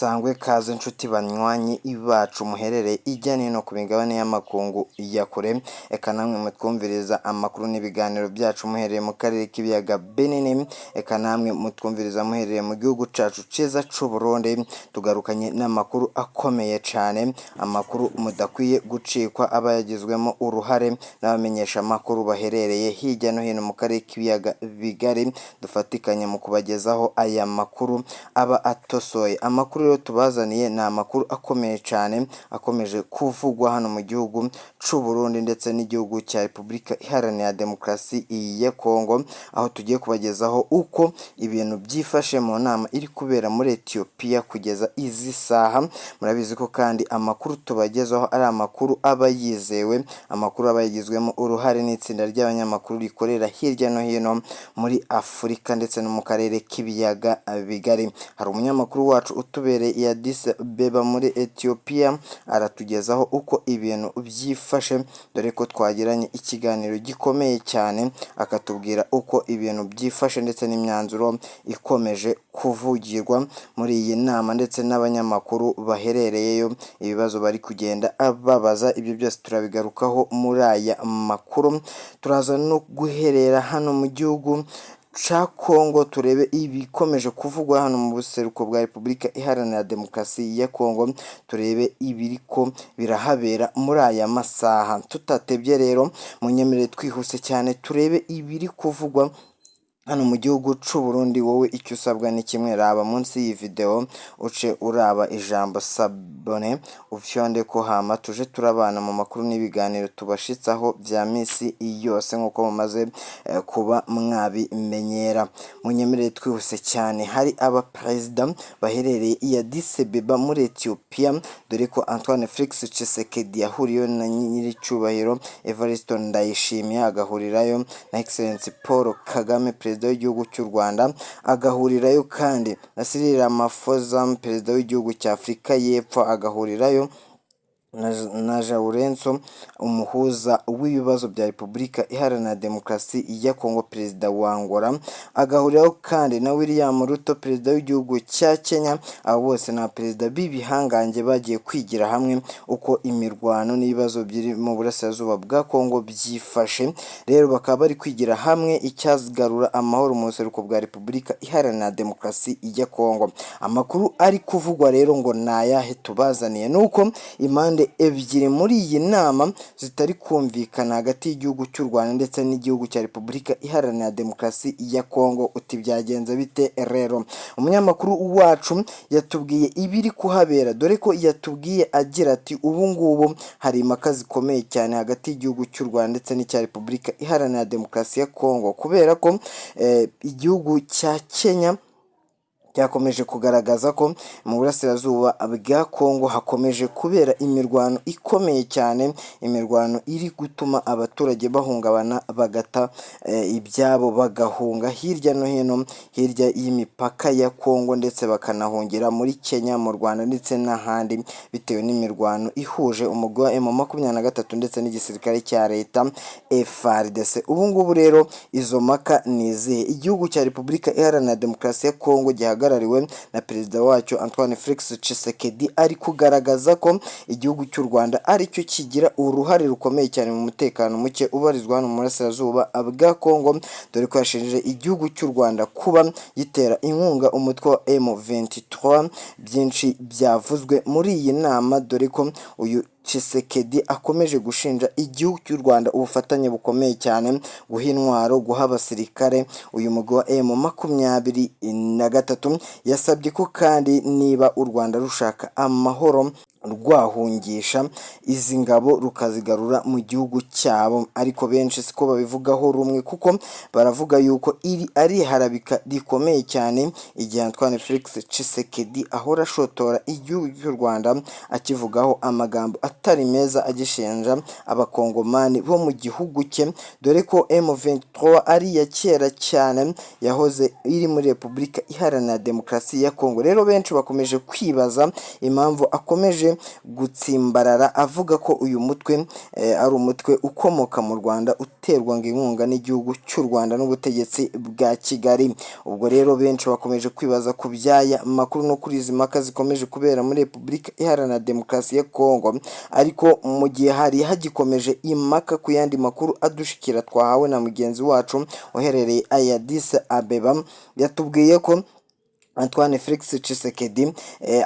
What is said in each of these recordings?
Sangwe kaze nshuti banywanyi bacu muherereye ijya n'ino ku migabane y'amakungu ya kure, eka namwe mutwumviriza amakuru n'ibiganiro byacu muherereye mu karere k'ibiyaga binini, eka namwe mutwumviriza muherereye mu gihugu cacu ciza c'u Burundi, tugarukanye n'amakuru akomeye cane, amakuru mudakwiye gucikwa aba yagizwemo uruhare n'abamenyesha amakuru baherereye hirya no hino mu karere k'ibiyaga bigari, dufatikanye mu kubagezaho aya makuru aba atosoye. Amakuru rero tubazaniye ni amakuru akomeye cyane akomeje kuvugwa hano mu gihugu c'u Burundi ndetse n'igihugu cya Repubulika Iharanira Demokarasi ya Kongo, aho tugiye kubagezaho uko ibintu byifashe mu nama iri kubera muri Ethiopia kugeza izi saha. Murabizi ko kandi amakuru tubagezaho ari amakuru aba yizewe, amakuru aba yagizwemo uruhare n'itsinda ry'abanyamakuru rikorera hirya no hino muri Afurika ndetse no mu karere k'ibiyaga bigari. Hari umunyamakuru wacu utubereye i Addis Abeba muri Ethiopia, aratugezaho uko ibintu byifashe, dore ko twagiranye ikiganiro gikomeye cyane, akatubwira uko ibintu byifashe ndetse n'imyanzuro ikomeje kuvugirwa muri iyi nama ndetse n'abanyamakuru baherereyeyo, ibibazo bari kugenda babaza, ibyo byose turabigarukaho muri aya makuru. Turaza no guherera hano mu gihugu ca Kongo turebe ibikomeje kuvugwa hano mu buseruko bwa Repubulika Iharanira Demokarasi ya Kongo, turebe ibiriko birahabera muri aya masaha. Tutatebye rero, munyemerere twihuse cyane turebe ibiri kuvugwa hano mu gihugu c'u Burundi. Wowe icyo usabwa ni kimwe, raba munsi y'iyi video uce uraba ijambo s'abonner, ufyonde ko, hama tuje turabana mu makuru n'ibiganiro tubashitsaho vya misi yose nk'uko mumaze kuba mwabimenyera. Munyemerere twihuse cyane, hari abaperezida baherereye i Addis Abeba muri Ethiopia, dore ko Antoine Felix Tshisekedi yahuriyeyo na nyiricyubahiro Evariste Ndayishimiye, agahurirayo na Excellence Paul Kagame, perezida w'igihugu cy'u Rwanda, agahurirayo kandi na Cyril Ramaphosa, perezida w'igihugu cya Afurika y'Epfo, agahurirayo na João Lourenço, umuhuza w'ibibazo bya Repubulika Iharanira Demokarasi ya Kongo, perezida wa Angola, agahuriraho kandi na William Ruto, perezida w'igihugu cya Kenya. Abo bose ni abaperezida b'ibihangange bagiye kwigira hamwe uko imirwano n'ibibazo biri mu burasirazuba bwa Kongo byifashe. Rero bakaba bari kwigira hamwe icyagarura amahoro mu buseruko bwa Repubulika Iharanira Demokarasi ya Kongo. Amakuru ari kuvugwa rero ngo ni ayahe tubazaniye? Ni uko impande ebyiri muri iyi nama zitari kumvikana hagati y'igihugu cy'u Rwanda ndetse n'igihugu cya Repubulika Iharanira Demokarasi ya Kongo. Uti byagenze bite rero? Umunyamakuru wacu yatubwiye ibiri kuhabera, dore ko yatubwiye agira ati: "Ubu ngubu hari impaka zikomeye cyane hagati y'igihugu cy'u Rwanda ndetse n'icya Repubulika Iharanira Demokarasi ya Kongo, kubera ko igihugu cya Kenya cyakomeje kugaragaza ko mu burasirazuba bwa Kongo hakomeje kubera imirwano ikomeye cyane, imirwano iri gutuma abaturage bahungabana, bagata ibyabo, bagahunga hirya no hino, hirya y'imipaka ya Kongo, ndetse bakanahungira muri Kenya, mu Rwanda ndetse n'ahandi, bitewe n'imirwano ihuje umugwi wa M23 ndetse n'igisirikare cya leta FARDC. Ubu ngubu rero izo mpaka ni izihe? Igihugu cya Repubulika Iharanira Demokarasi ya Kongo gihagarariwe na perezida wacyo Antoine Felix Tshisekedi ari kugaragaza ko igihugu cy'u Rwanda aricyo kigira uruhare rukomeye cyane mu mutekano muke ubarizwa hano mu burasirazuba bwa Kongo, dore ko yashinje igihugu cy'u Rwanda kuba gitera inkunga umutwe wa M23. Byinshi byavuzwe muri iyi nama, dore ko uyu Tshisekedi akomeje gushinja igihugu cy'u Rwanda ubufatanye bukomeye cyane, guha intwaro, guha abasirikare uyu mugwi wa M23. Yasabye ko kandi niba u Rwanda rushaka amahoro rwahungisha izi ngabo rukazigarura mu gihugu cyabo, ariko benshi siko babivugaho rumwe, kuko baravuga yuko iri ari iharabika rikomeye cyane igihe Antoine Felix Tshisekedi ahora ashotora igihugu cy'u Rwanda, akivugaho amagambo atari meza, agishinja abakongomani bo mu gihugu cye, dore ko M23 ari iya kera cyane yahoze iri muri Repubulika Iharanira Demokarasi ya Kongo. Rero benshi bakomeje kwibaza impamvu akomeje akomeje gutsimbarara avuga ko uyu mutwe ari umutwe ukomoka mu Rwanda, uterwa ngo inkunga n'igihugu cy'u Rwanda n'ubutegetsi bwa Kigali. Ubwo rero benshi bakomeje kwibaza ku by'aya makuru no kuri izi mpaka zikomeje kubera muri Repubulika Iharanira Demokarasi ya Kongo. Ariko mu gihe hari hagikomeje impaka ku yandi makuru adushikira twahawe na mugenzi wacu uherereye Addis Abeba, yatubwiye ko Antoine Felix Tshisekedi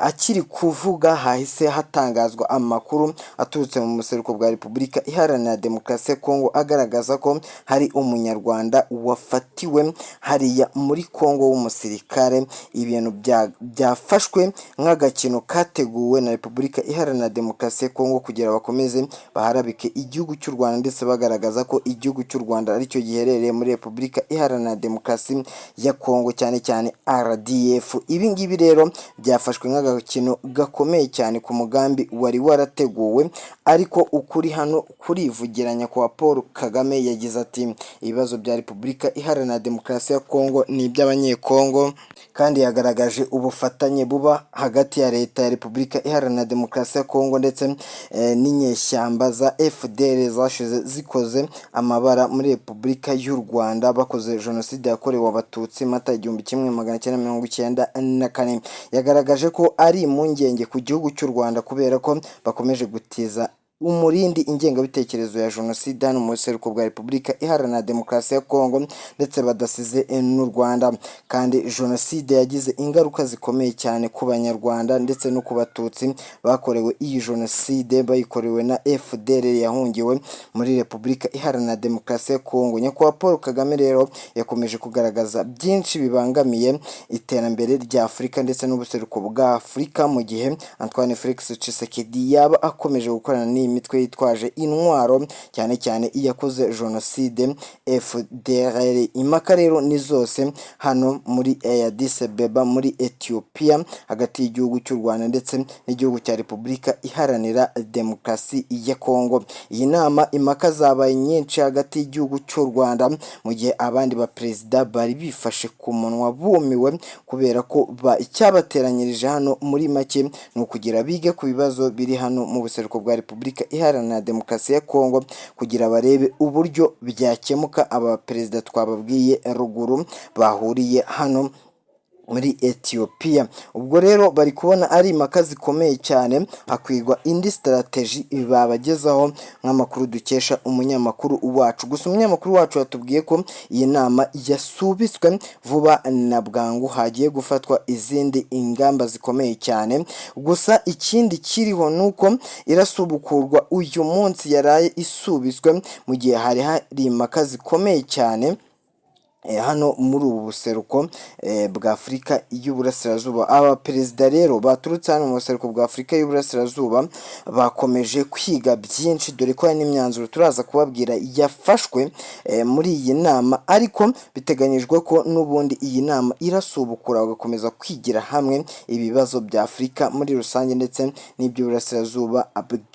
akiri kuvuga hahise hatangazwa amakuru aturutse mu buseruko bwa Repubulika Iharanira Demokarasi ya Kongo, agaragaza ko hari umunyarwanda wafatiwe hariya muri Kongo w'umusirikare. Ibintu byafashwe nk'agakino kateguwe na Repubulika Iharanira Demokarasi ya Kongo kugira bakomeze baharabike igihugu cy'u Rwanda, ndetse bagaragaza ko igihugu cy'u Rwanda aricyo giherereye muri Repubulika Iharanira Demokarasi ya Kongo, cyane cyane RDF. Ibi ngibi rero byafashwe nk'agakino gakomeye cyane ku mugambi wari warateguwe, ariko ukuri hano kurivugira. Nyakubahwa Paul Kagame yagize ati: "Ibibazo bya Repubulika Iharanira Demokarasi ya Kongo ni iby'Abanyekongo", kandi yagaragaje ubufatanye buba hagati ya leta ya Repubulika Iharanira Demokarasi ya Kongo ndetse n'inyeshyamba za FDLR zashize zikoze amabara muri Repubulika y'u Rwanda, bakoze Jenoside yakorewe Abatutsi Mata 1994. Yagaragaje ko ari impungenge ku gihugu cy'u Rwanda kubera ko bakomeje gutiza umurindi ingengabitekerezo ya jenoside hano mu buseruko bwa Repubulika Iharanira Demokarasi ya Kongo, ndetse badasize n'u Rwanda. Kandi jenoside yagize ingaruka zikomeye cyane ku Banyarwanda ndetse no ku Batutsi bakorewe iyi jenoside, bayikorewe na FDLR yahungiwe muri Repubulika Iharanira Demokarasi ya Kongo. Nyakubahwa Paul Kagame rero yakomeje kugaragaza byinshi bibangamiye iterambere rya Afurika ndetse n'ubuseruko bwa Afurika, mu gihe Antoine Felix Tshisekedi yaba akomeje gukorana n'iyi mitwe yitwaje intwaro, cyane cyane iyakoze jenoside FDLR. Impaka rero ni zose hano muri Addis Abeba muri Ethiopia, hagati y'igihugu cy'u Rwanda ndetse n'igihugu cya Repubulika Iharanira Demokarasi ya Kongo. Iyi nama, impaka zabaye nyinshi hagati y'igihugu cy'u Rwanda, mu gihe abandi baperezida bari bifashe ku munwa bumiwe, kubera ko icyabateranyirije hano muri make ni ukugira bige ku bibazo biri hano mu buseruko bwa Repubulika Iharanira Demokarasi ya Kongo, kugira barebe uburyo byakemuka. Aba perezida twababwiye ruguru bahuriye hano muri Ethiopia. Ubwo rero bari kubona ari impaka zikomeye cyane, hakwigwa indi strategy babagezaho nk'amakuru dukesha umunyamakuru wacu. Gusa umunyamakuru wacu yatubwiye ko iyi nama yasubitswe vuba na bwangu, hagiye gufatwa izindi ingamba zikomeye cyane. Gusa ikindi kiriho ni uko irasubukurwa uyu munsi, yaraye isubitswe mu gihe hari hari impaka zikomeye cyane hano muri ubu buseruko bwa Afurika y'Uburasirazuba. Aba perezida rero baturutse hano mu buseruko bwa Afurika y'Uburasirazuba bakomeje kwiga byinshi, dore ko hari n'imyanzuro turaza kubabwira yafashwe muri iyi nama. Ariko biteganyijwe ko n'ubundi iyi nama irasubukura, bagakomeza kwigira hamwe ibibazo bya Afurika muri rusange ndetse n'iby'Uburasirazuba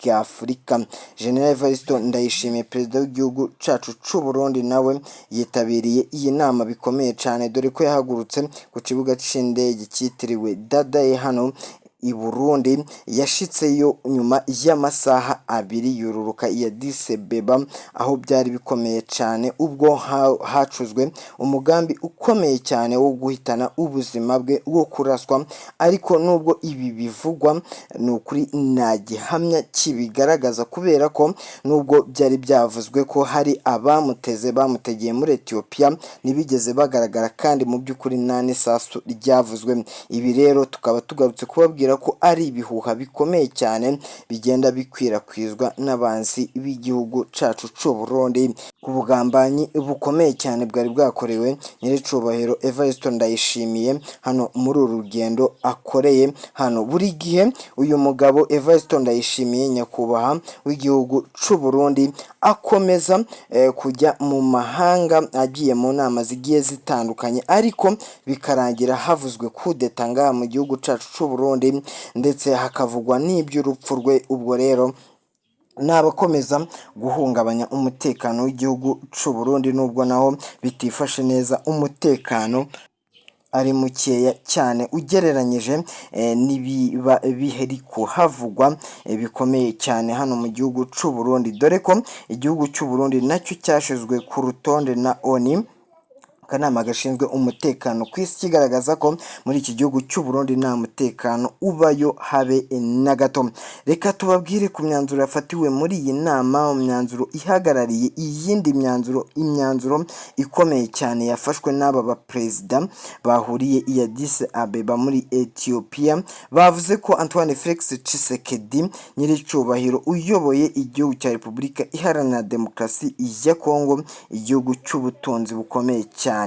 bwa Afurika. General Evariste Ndayishimiye, perezida w'igihugu cyacu cy'u Burundi, nawe yitabiriye iyi nama bikomeye cyane, dore ko yahagurutse ku kibuga cy'indege cyitiriwe Ndadaye hano i Burundi. Yashitseyo nyuma y'amasaha 2 yururuka i Addis Abeba, aho byari bikomeye cyane ubwo hacuzwe umugambi ukomeye cyane wo guhitana ubuzima bwe, wo kuraswa. Ariko nubwo ibi bivugwa, ni ukuri nta gihamya kibigaragaza, kubera ko nubwo byari byavuzwe ko hari abamuteze, bamutegeye muri Ethiopia, ntibigeze bagaragara, kandi mu by'ukuri nta n'isasu ryavuzwe. Ibi rero tukaba tugarutse kubabwira ko ari ibihuha bikomeye cyane bigenda bikwirakwizwa n'abanzi b'igihugu cyacu cy'u Burundi, ku bugambanyi bukomeye cyane bwari bwakorewe Nyiricubahiro Evariste Ndayishimiye hano muri uru rugendo akoreye hano. Buri gihe uyu mugabo Evariste Ndayishimiye, nyakubahwa w'igihugu cy'u Burundi, akomeza kujya mu mahanga agiye mu nama zigiye zitandukanye, ariko bikarangira havuzwe kudeta ngaha mu gihugu cyacu cy'u Burundi, ndetse hakavugwa n'iby'urupfu rwe. Ubwo rero ni abakomeza guhungabanya umutekano w'igihugu cy'u Burundi, nubwo naho bitifashe neza umutekano. ari mukeya cyane ugereranyije n'ibiba bihari kuhavugwa bikomeye cyane hano mu gihugu c'u Burundi, dore ko igihugu cy'u Burundi nacyo cyashizwe ku rutonde na ONU, akanama gashinzwe umutekano ku isi, kigaragaza ko muri iki gihugu cy'u Burundi nta mutekano ubayo habe na gato. Reka tubabwire ku myanzuro yafatiwe muri iyi nama, imyanzuro ihagarariye iyindi myanzuro, imyanzuro ikomeye cyane yafashwe n'aba baperezida bahuriye i Addis Abeba muri Ethiopia. Bavuze ko Antoine Felix Tshisekedi, nyiricyubahiro uyoboye igihugu cya Repubulika Iharanira Demokarasi ya Kongo, igihugu cy'ubutunzi bukomeye cyane,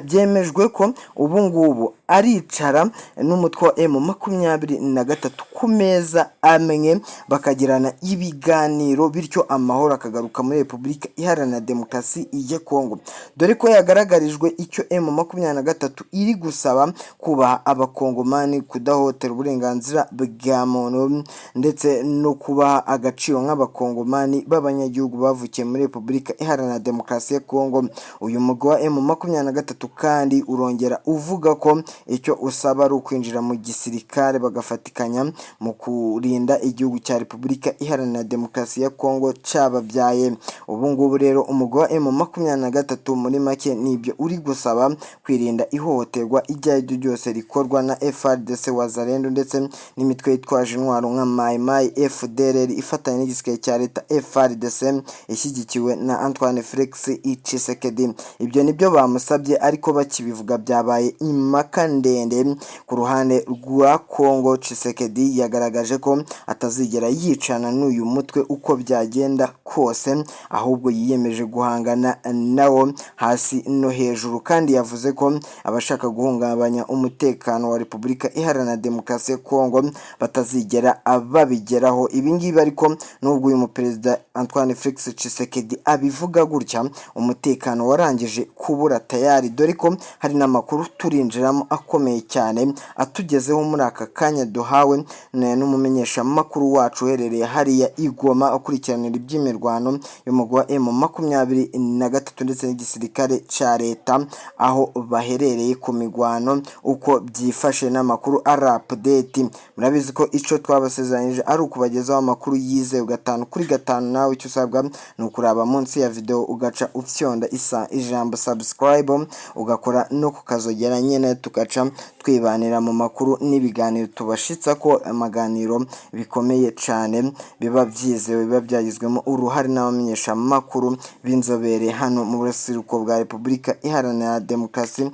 byemejwe ko ubu ngubu aricara n'umutwe wa M23 ku meza amwe, bakagirana ibiganiro, bityo amahoro akagaruka muri Repubulika Iharanira Demokarasi ya Kongo, dore ko yagaragarijwe icyo M23 iri gusaba: kubaha abakongomani, kudahotera uburenganzira bwa muntu, ndetse no kubaha agaciro nk'abakongomani b'abanyagihugu bavukiye muri Repubulika Iharanira Demokarasi ya Kongo. Uyu mugwi wa M23 kandi urongera uvuga ko icyo usaba ari ukwinjira mu gisirikare, bagafatikanya mu kurinda igihugu cya Repubulika Iharanira Demokarasi ya Kongo cababyaye. Ubu ngubu rero umugwi wa M23 muri make nibyo uri gusaba: kwirinda ihohoterwa iryo ari ryo ryose rikorwa na FARDC, Wazalendo ndetse n'imitwe yitwaje intwaro nka Mai Mai, FDLR ifatanya n'igisirikare cya leta FARDC ishyigikiwe na Antoine Felix Tshisekedi. Ibyo nibyo bamusabye, ariko bakibivuga byabaye impaka ndende ku ruhande rwa Kongo. Tshisekedi yagaragaje ko atazigera yicana n'uyu mutwe uko byagenda kose, ahubwo yiyemeje guhangana nawo hasi no hejuru, kandi yavuze ko abashaka guhungabanya umutekano wa Repubulika Iharanira Demokarasi ya Kongo batazigera babigeraho. Ibi ngibi ariko, nubwo uyu muperezida Antoine Felix Tshisekedi abivuga gutya, umutekano warangije kubura tayari, dore ko hari n'amakuru turinjiramo akomeye cyane atugezeho muri aka kanya, duhawe n'umumenyeshamakuru wacu uherereye hariya i Goma, ukurikiranira iby'imirwano y'umugwi wa M23 ndetse n'igisirikare cya leta, aho baherereye ku migwano uko byifashe n'amakuru ari update. Murabizi ko icyo twabasezeranyije ari ukubagezaho amakuru yizewe gatanu kuri gatanu. Nawe icyo usabwa ni ukuraba munsi ya video, ugaca ufyonda isa ijambo subscribe, ugakora no kukazogera nyine, tugaca twibanira mu makuru n'ibiganiro tubashitsa ko amaganiro bikomeye cyane, biba byizewe, biba byagizwemo uruhare n'abamenyeshamakuru b'inzobere hano mu burasirazuba bwa Repubulika Iharanira Demokarasi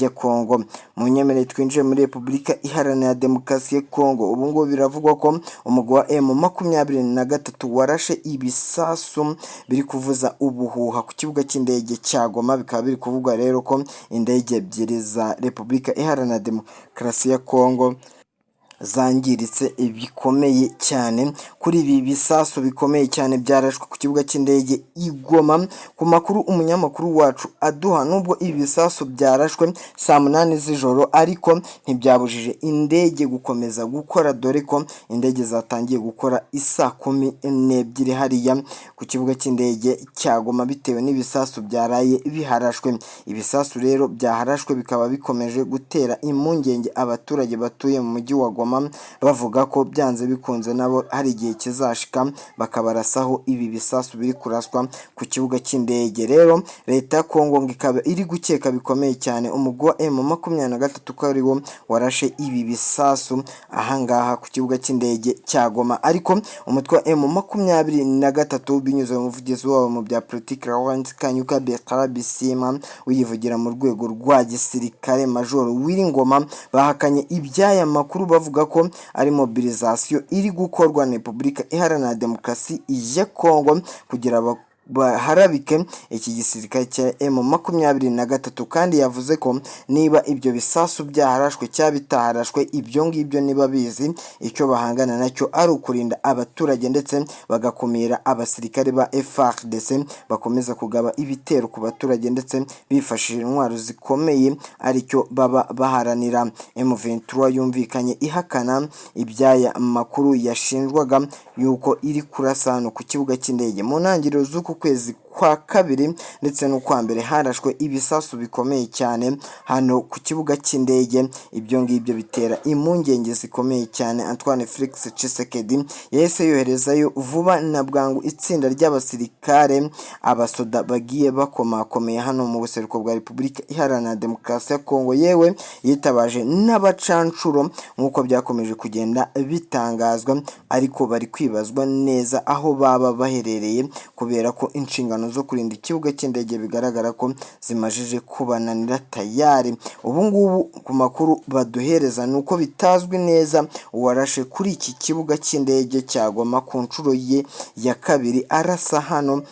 ya Kongo. Mu nyemerere twinjiye muri Repubulika Iharanira Demokarasi ya Kongo. Ubu ngubu biravugwa ko umugwi wa M23 warashe ibisasu biri kuvuza ubuhuha ku kibuga cy'indege cya Goma. Bikaba biri kuvugwa rero ko indege ebyiri za Repubulika Iharanira Demokarasi ya Kongo zangiritse bikomeye cyane kuri ibi bisasu bikomeye cyane byarashwe ku kibuga cy'indege i Goma. Ku makuru umunyamakuru wacu aduha, nubwo ibi bisasu byarashwe saa 8 z'ijoro, ariko ntibyabujije indege gukomeza gukora, dore ko indege zatangiye gukora isaa 12 hariya ku kibuga cy'indege cya Goma, bitewe n'ibisasu byaraye biharashwe. Ibisasu rero byaharashwe bikaba bikomeje gutera impungenge abaturage batuye mu mujyi wa Goma, bavuga ko byanze bikunze nabo hari igihe kizashika bakabarasaho ibi bisasu biri kuraswa ku kibuga cy'indege. Rero leta ya Kongo ngo ikaba iri gukeka bikomeye cyane umugwi wa M23 ko ari wo warashe ibi bisasu ahangaha ku kibuga cy'indege cya Goma. Ariko umutwe wa M23, binyuze mu muvugizi wabo mu bya politiki Laurent Kanyuka Bertrand Bisimwa, uyivugira mu rwego rwa gisirikare Major Willy Ngoma, bahakanye iby'aya makuru, bavuga ko ari mobilisation iri gukorwa na Repubulika Iharanira Demokarasi ya Kongo kugira baharabike iki gisirikare cya M23. Kandi yavuze ko niba ibyo bisasu byaharashwe cyangwa bitaharashwe, ibyo ngibyo niba bizi, icyo bahangana nacyo ari ukurinda abaturage ndetse bagakumira abasirikare ba FARDC bakomeza kugaba ibitero ku baturage ndetse bifashishije intwaro zikomeye, aricyo baba baharanira. M23 yumvikanye ihakana iby'aya makuru yashinjwaga yuko iri kurasa hano ku kibuga cy'indege mu ntangiriro z'uku kwezi. kwa kabiri ndetse n'ukwa mbere harashwe ibisasu bikomeye cyane hano ku kibuga cy'indege. Ibyo ngibyo bitera impungenge zikomeye cyane. Antoine Felix Tshisekedi yahise yoherezayo vuba na bwangu itsinda ry'abasirikare, abasoda bagiye bakomakomeye hano mu buseruko bwa Repubulika Iharanira Demokarasi ya Kongo. Yewe yitabaje n'abacancuro nk'uko byakomeje kugenda bitangazwa, ariko bari kwibazwa neza aho baba baherereye, kubera ko inshingano zo kurinda ikibuga cy'indege bigaragara ko zimajije kubananira tayari. Ubu ngubu ku makuru baduhereza ni uko bitazwi neza uwarashe kuri iki kibuga cy'indege cya Goma ku nshuro ye ya kabiri arasa hano,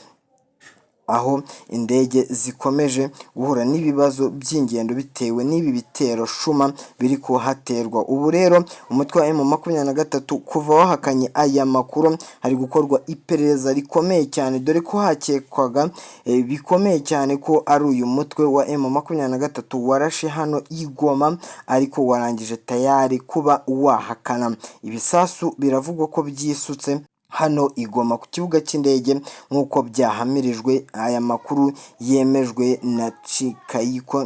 aho indege zikomeje guhura n'ibibazo by'ingendo bitewe n'ibi bitero shuma biri kuhaterwa. Ubu rero umutwe wa M23 kuva wahakanye aya makuru, hari gukorwa iperereza rikomeye cyane, dore ko hakekwaga bikomeye cyane ko ari uyu mutwe wa M23 warashe hano i Goma, ariko warangije tayari kuba wahakana. Ibisasu biravugwa ko byisutse hano i Goma ku kibuga cy'indege nk'uko byahamirijwe. Aya makuru yemejwe na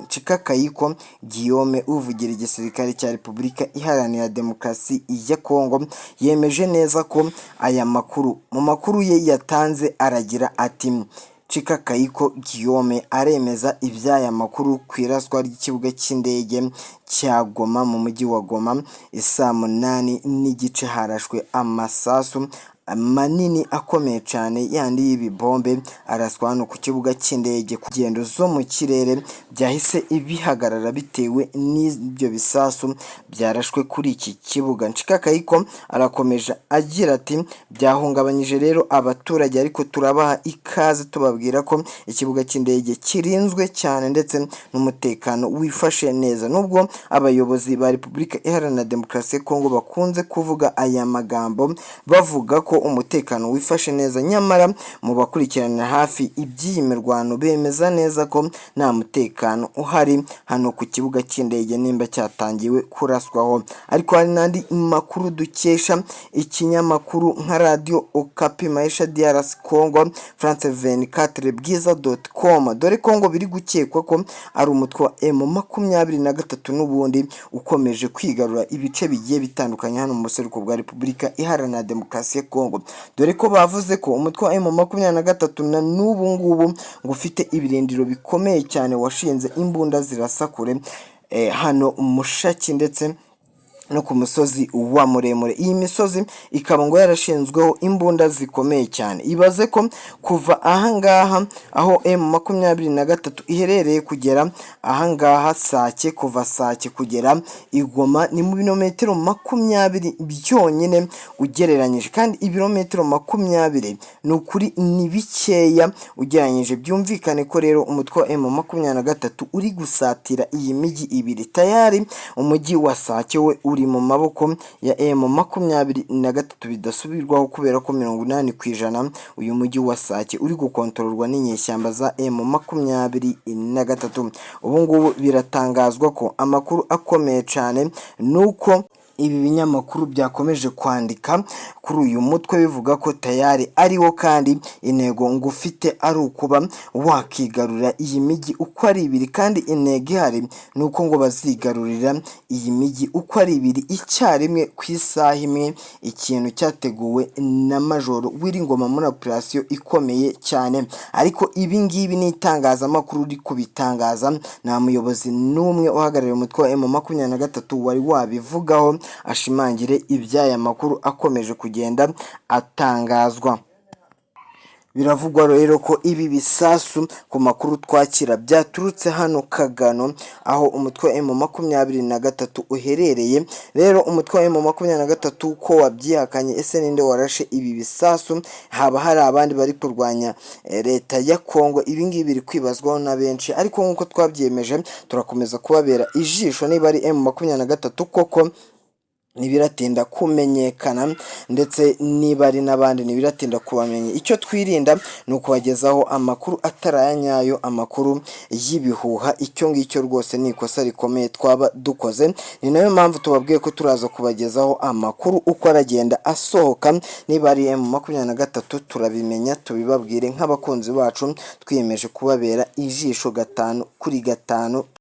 Tshikakayiko Guillaume, uvugira igisirikare cya Repubulika Iharanira Demokarasi ya Kongo. Yemeje neza ko aya makuru, mu makuru ye yatanze aragira ati: Tshikakayiko Guillaume aremeza iby'aya makuru ku iraswa ry'ikibuga cy'indege cya Goma mu mujyi wa Goma. Isaa 8:30 harashwe amasasu manini akomeye cyane yandi y'ibibombe, araswa hano ku kibuga cy'indege. Ku ngendo zo mu kirere byahise bihagarara bitewe n'ibyo bisasu byarashwe kuri iki kibuga. Nshikakayiko arakomeje agira ati: byahungabanyije rero abaturage, ariko turabaha ikaze tubabwira ko ikibuga cy'indege kirinzwe cyane ndetse n'umutekano wifashe neza. Nubwo abayobozi ba Repubulika Iharanira Demokarasi ya Kongo bakunze kuvuga aya magambo bavuga ko umutekano wifashe neza, nyamara mu bakurikiranira hafi iby'iyi mirwano bemeza neza ko nta mutekano uhari hano ku kibuga cy'indege nimba cyatangiwe kuraswaho. Ariko hari n'andi makuru dukesha ikinyamakuru nka Radio Okapi, Maisha DRC Congo, France 24, Bwiza.com, dore ko ngo biri gukekwa ko ari umutwe wa M23 n'ubundi ukomeje kwigarura ibice bigiye bitandukanye hano mu buseruko bwa Repubulika Iharanira Demokarasi ya Kongo, dore ko bavuze ko umutwe wa M23 na n'ubu ngubu ngo ufite ibirindiro bikomeye cyane, washinze imbunda zirasa kure hano Mushaki ndetse no ku musozi wa Muremure. Iyi misozi ikaba ngo yarashinzweho imbunda zikomeye cyane. Ibaze ko kuva ahangaha aho M23 iherereye kugera ahangaha Sake, kuva Sake kugera i Goma ni mu birometero 20 byonyine ugereranyije, kandi ibirometero 20 ni ukuri ni bikeya ugereranyije. Byumvikane ko rero umutwe wa M23 uri gusatira iyi mijyi ibiri. Tayari umujyi wa Sake we uri mu maboko ya M23 bidasubirwaho, kubera ko 80% uyu mujyi wa Sake uri gukontororwa n'inyeshyamba za M23. Ubu ngubu biratangazwa ko amakuru akomeye cyane ni uko ibi binyamakuru byakomeje kwandika kuri uyu mutwe bivuga ko tayari ariwo, kandi intego ngo ufite ari ukuba wakigarurira iyi mijyi uko ari ibiri, kandi intego ihari ni uko ngo bazigarurira iyi mijyi uko ari ibiri icyarimwe ku isaha imwe, ikintu cyateguwe na Majoro Wiringoma muri operasiyo ikomeye cyane. Ariko ibi ngibi ni itangazamakuru riri kubitangaza, nta muyobozi n'umwe uhagarariye umutwe wa M23 wari wabivugaho ashimangire iby'aya makuru akomeje kugenda atangazwa. Biravugwa rero ko ibi bisasu, ku makuru twakira, byaturutse hano Kagano aho umutwe wa M23 uherereye. Rero umutwe wa M23 ko wabyihakanye, ese ninde warashe ibi bisasu? Haba hari abandi bari kurwanya leta ya Kongo? Ibi ngibi biri kwibazwaho na benshi, ariko nk'uko twabyemeje turakomeza kubabera ijisho niba ari M23 koko. Ntibiratinda kumenyekana, ndetse niba ari n'abandi ntibiratinda kubamenya. Icyo twirinda ni ukubagezaho amakuru atari aya nyayo, amakuru y'ibihuha. Icyo ngicyo rwose ni ikosa rikomeye twaba dukoze. Ni nayo mpamvu tubabwiye ko turaza kubagezaho amakuru uko aragenda asohoka. Niba ari M23 turabimenya, tubibabwire. Nk'abakunzi bacu twiyemeje kubabera ijisho 5 kuri 5.